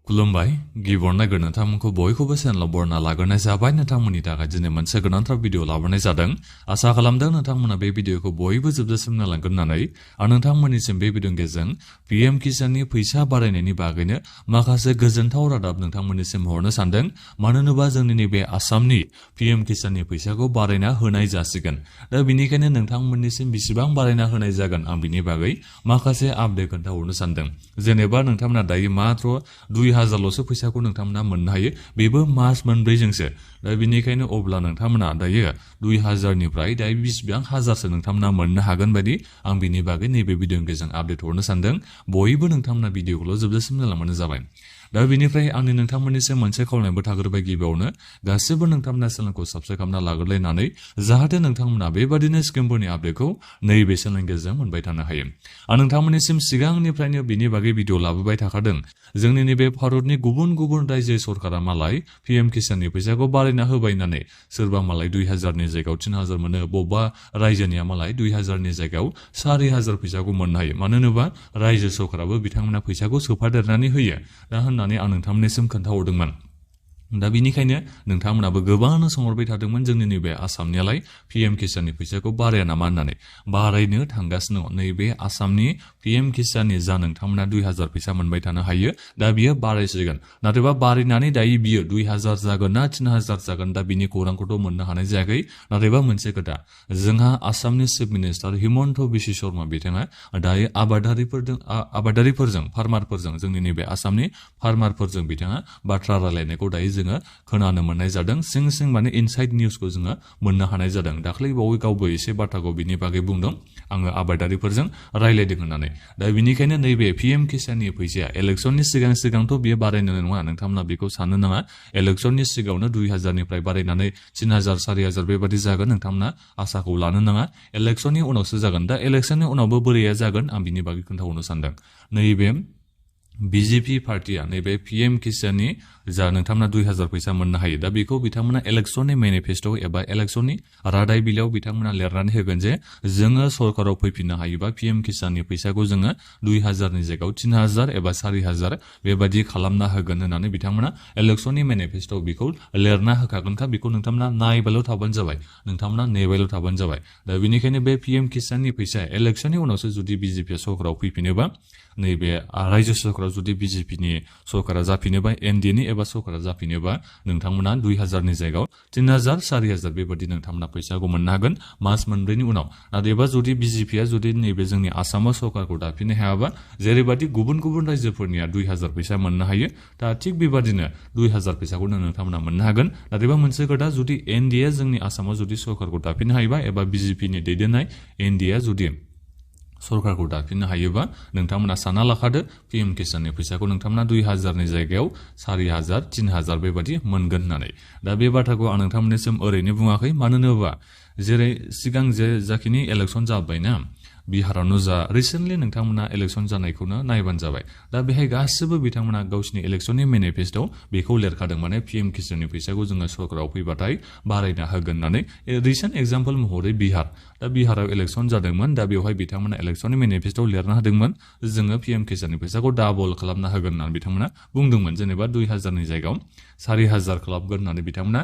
खुलुमबाय गिबियावनो नोंथांमोनखौ बयखौबो चेनेलाव बरना लाग्रोनाय जाबाय। नोंथांमोननि थाखाय दिनै मोनसे गोनांथार भिडिअ लाबोनाय जादों। आसा खालामदों नोंथांमोना बे भिडिअखौ बयबो जोबजासिम नायलांगोन होननानै। आं नोंथांमोननिसिम बे भिडिअनि गेजेरजों पीएम किसाननि फैसा बारायनायनि बागैनो माखासे गोजोनथाव रादाब नोंथांमोननिसिम हरनो सानदों। मानो होनोबा जोंनि नैबे आसामनि पीएम किसाननि फैसाखौ बारायना होनाय जासिगोन। दा बेनिखायनो नोंथांमोननिसिम बेसेबां बारायना होनाय जागोन आं बिनि बागै माखासे आपडेट खोन्थाहरनो सानदों। जेनेबा नोंथांमोना दायो मात्र 2000ल'सो फैसाखौ नोंथांमोना मोननो हायो, बेबो मास मोनब्रैजोंसो। दा बेनिखायनो अब्ला नोंथांमोना दायो 2000निफ्राय दायो बेसेबां हाजारसो नोंथांमोना मोननो हागोन बायदि आं बिनि बागै नैबे भिडिअनि गेजेरजों आपडेट हरनो सानदों। बयबो नोंथांमोना भिडिअखौल' जोबजासिम नायलांबानो जाबाय। दा बेनिफ्राय आंनि नोंथांमोननिसिम मोनसे खावलायनायबो थाग्रोबाय। गिबियावनो गासिबो नोंथांमोना चेनेलखौ साबस्क्राइब खालामना लाग्रोलायनानै जाहाथे नोंथांमोना बेबादिनो स्किमफोरनि आपडेटखौ नैबे चेनेलनि गेजेरजों मोनबाय थानो हायो। आं नोंथांमोननिसिम सिगांनिफ्रायनो बिनि बागै भिडिअ लाबोबाय थाखादों। जोंनि नैबे भारतनि गुबुन गुबुन रायजो सरकारा मालाय पीएम किसाननि फैसाखौ बारायना होबाय होननानै सोरबा मालाय 2000नि जायगायाव 3000 मोनो, बबेबा रायजोनिया मालाय 2000नि जायगायाव 4000 फैसाखौ मोननो हायो। मानो होनोबा रायजो सरकाराबो बिथांमोना फैसाखौ सोफादेरनानै होयो दा होननानै आं नोंथांमोननिसिम खोन्थाहरदोंमोन। दा बेनिखायनो नोंथांमोनाबो गोबाङानो सोंहरबाय थादोंमोन जोंनि नैबे आसामनियालाय पीएम किसाननि फैसाखौ बाराया नामा होननानै। बारायनो थांगासिनो दङ। नैबे आसामनि पीएम किसाननि जा नोंथांमोना 2000 फैसा मोनबाय थानो हायो, दा बियो बारायसिगोन। नाथायबा बारायनानै दायो बियो 2000 जागोन ना 3000 जागोन, दा बिनि खौरांखौथ' मोननो हानाय जायाखै। नाथायबा मोनसे खोथा, जोंहा आसामनि चिफ मिनिस्टार हिमन्त बिश्व शर्मा बिथाङा दायो आबादारिफोरजों फार्मारफोरजों जोंनि नैबे आसामनि फार्मारफोरजों बिथाङा बाथ्रा रायलायनायखौ दायो जोङो खोनानो मोननाय जादों। सिं सिं माने इनसाइड निउसखौ जोङो मोननो हानाय जादों। दाख्लै बावै गावबो एसे बाथ्राखौ बिनि बागै बुंदों, आङो आबादारिफोरजों रायलायदों होननानै। दा बेनिखायनो नैबे पीएम किसाननि फैसाया इलेक्सननि सिगांथ' बियो बारायनो नङा। नोंथांमोना बेखौ साननो नाङा। इलेक्सननि सिगाङावनो 2000निफ्राय बारायनानै 3000 4000 बेबादि जागोन नोंथांमोना आसाखौ लानो नाङा। इलेक्सननि उनावसो जागोन। दा इलेक्सननि उनावबो बोरैया जागोन आं बिनि बागै खोन्थाहरनो सानदों। नैबे बीजेपी पार्टिया नैबे पीएम किसाननि जा नोंथांमोना 2000 फैसा मोननो हायो, दा बेखौ बिथांमोना इलेक्सननि मेनिफेस्ट'आव एबा इलेक्सननि रादाय बिलाइयाव बिथांमोना लिरनानै होगोन जे जोङो सरकाराव फैफिननो हायोबा पीएम किसाननि फैसाखौ जोङो 2000नि जायगायाव 3000 एबा 4000 बेबादि खालामना होगोन होननानै बिथांमोना इलेक्सननि मेनिफेस्ट'आव बेखौ लिरना होखागोनखा। बेखौ नोंथांमोना नायबायल' थाबानो जाबाय, नोंथांमोना नेबायल' थाबानो जाबाय। दा बेनिखायनो बे पीएम किसाननि फैसाया इलेक्सननि उनावसो जुदि बीजेपी सरकाराव फैफिनोबा, नैबे रायजो सरकाराव जुदि बीजेपीनि सरकारा जाफिनोबा, एनडीएनि एबा सरकारा जाफिनोबा, नोंथांमोना 2000नि जायगायाव 3000 4000 बेबादि नोंथांमोना फैसाखौ मोननो हागोन मास मोनब्रैनि उनाव। नाथायबा जुदि बीजेपीया जुदि नैबे जोंनि आसामाव सरकारखौ दाफिननो हायाबा, जेरैबादि गुबुन गुबुन रायजोफोरनिया 2000 फैसा मोननो हायो, दा थिग बेबादिनो 2000 फैसाखौनो नोंथांमोना मोननो हागोन। नाथायबा मोनसे खोथा, जुदि एनडीए जोंनि आसामाव जुदि सरकारखौ दाफिननो हायोबा एबा बीजेपीनि दैदेननाय एनडीए जुदि सरकारखौ दाफिननो हायोबा, नोंथांमोना सानना लाखादो पीएम किसाननि फैसाखौ नोंथांमोना 2000नि जायगायाव 4000 3000 बेबादि मोनगोन होननानै। दा बे बाथ्राखौ आं नोंथांमोननिसिम ओरैनो बुङाखै। मानो होनोबा जेरै सिगां जाखिनि इलेक्सन जाबायना, बिहारावनो जा, रिसेन्टलि नोंथांमोना इलेक्सन जानायखौनो नायबानो जाबाय। दा बेहाय गासिबो बिथांमोना गावसिनि इलेक्सननि मेनिफेस्ट'आव बेखौ लिरखादों, माने पीएम किसाननि फैसाखौ जोङो सरकाराव फैबाथाय बारायना होगोन होननानै। रिसेन्ट एग्जाम्पल महरै बिहार, दा बिहाराव इलेक्सन जादोंमोन। दा बेवहाय बिथांमोना इलेक्सननि मेनिफेस्ट'आव लिरना होदोंमोन जोङो पीएम किसाननि फैसाखौ डाबल खालामना होगोन होननानै बिथांमोना बुंदोंमोन। जेनेबा 2000नि जायगायाव 4000 खालामगोन होननानै बिथांमोना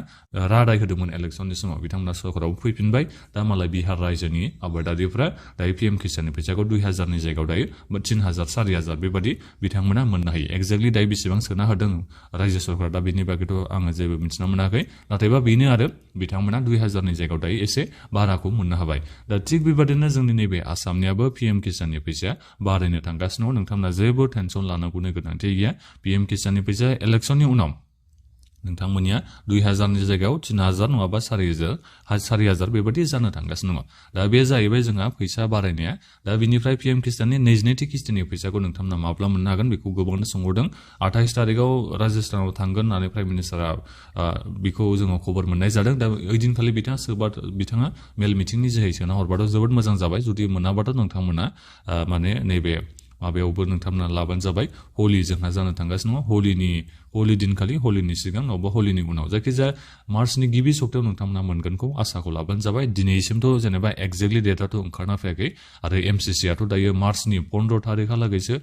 रादाय होदोंमोन इलेक्सननि समाव। बिथांमोना सरकाराव फैफिनबाय। दा मालाय बिहार रायजोनि आबादारिफ्रा दायो पीएम किसाननि फैसाखौ 2000नि जायगायाव दायो 3000 4000 बेबादि बिथांमोना मोननो हायो। एक्जेक्टलि दायो बेसेबां सोना होदों रायजो सरकारा, दा बेनि बागैथ' आङो जेबो मिथिना मोनाखै। नाथायबा बेनो आरो बिथांमोना 2000नि जायगायाव दायो एसे बाराखौ मोननो हाबाय। दा थिग बेबादिनो जोंनि नैबे आसामनियाबो पीएम किसाननि फैसाया बारायनो थांगासिनो दं। नोंथांमोना जेबो टेनसन लानांगौनि गोनांथि गैया। पीएम किसाननि फैसाया इलेक्सननि उनाव नोंथांमोननिया 2000नि जायगायाव 3000 नङाबा 4000 बेबादि जानो थांगासिनो दङ। दा बे जाहैबाय जोंहा फैसा बारायनाया। दा बिनिफ्राय पीएम किसाननि 22थि किस्तिनि फैसाखौ नोंथांमोना माब्ला मोननो हागोन बेखौ गोबांनो सोंहरदों। 28 थारिखआव राजस्थानाव थांगोन होननानै प्राइम मिनिस्टारा बेखौ जोङो खबर मोननाय जादों। दा ओइदिनखालि बिथाङा मेल मिटिंनि जोहै सोना हरबाथ' जोबोद मोजां जाबाय। जुदि मोनाबाथ' नोंथांमोना माने नैबे माबायावबो नोंथांमोना लाबानो जाबाय। हलि जोंहा जानो थांगासिनो दङ। हलि दिनखालि, हलिनि सिगां नङाबा हलिनि उनाव, जायखिजाया मार्चनि गिबि सप्तायाव नोंथांमोना मोनगोनखौ आसाखौ लाबानो जाबाय। दिनैसिमथ' जेनेबा एक्जेक्टलि डेटआथ' ओंखारना फैयाखै। आरो एमसिसिआथ' दायो मार्चनि 15 थारिखहालागैसो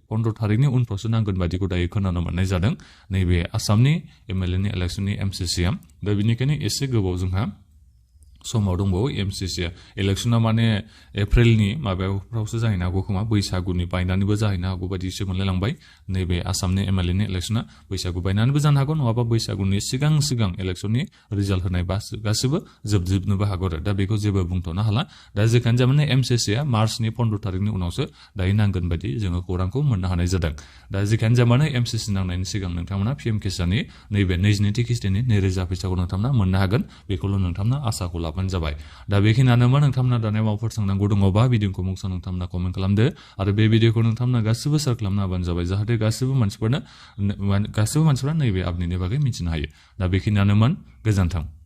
15 थारिखनि उनफ्रावसो नांगोन बायदिखौ दायो खोनानो मोननाय जादों नैबे आसामनि एमएलए नि इलेक्शननि एमसिसिआ दा बेनिखायनो एसे गोबाव जोंहा समाव दंबावो एमसिसि इलेक्शना माने एप्रिलनि माबायावफ्रावसो जाहैनो हागौ खोमा बैसागुनि बायनानैबो जाहैनो हागौ बायदिसो मोनलायलांबाय नैबे आसामनि एमएलए नि इलेक्शना बैसागु बायनानैबो जानो हागौ नङाबा बैसागुनि सिगां इलेक्शननि रिजाल्ट होनाय गासिबो जोबजोबनोबो हागौ आरो दा बेखौ जेबो बुंथ'नो हाला दा जेखानो जा माने एमसिसिआ मार्चनि 15 थारिखनि उनावसो दायो नांगोन बायदि जोङो खौरांखौ मोननो हानाय जादों दा जेखानो जा माने एमसिसि नांनायनि सिगां नोंथांमोना पिएम किसाननि नैबे 22 किस्तिनि 2000 फैसाखौ नोंथांमोना मोननो हागोन बेखौल' नोंथांमोना आसाखौ लाबानो जाबाय दा बेखिनियानोमोन नोंथांमोना दानिया माबाफोर सोंनांगौ दङबा भिडिअखौ मुंखौ नोंथांमोना कमेन्ट खालामदो आरो बे भिडिअखौ नोंथांमोना गासिबो शेयार खालामना होबानो जाबाय जाहाथे गासिबो मानसिफोरा नैबे आपडेटनि बागै मिथिनो हायो दा बेखिनियानोमोन गोजोन्थों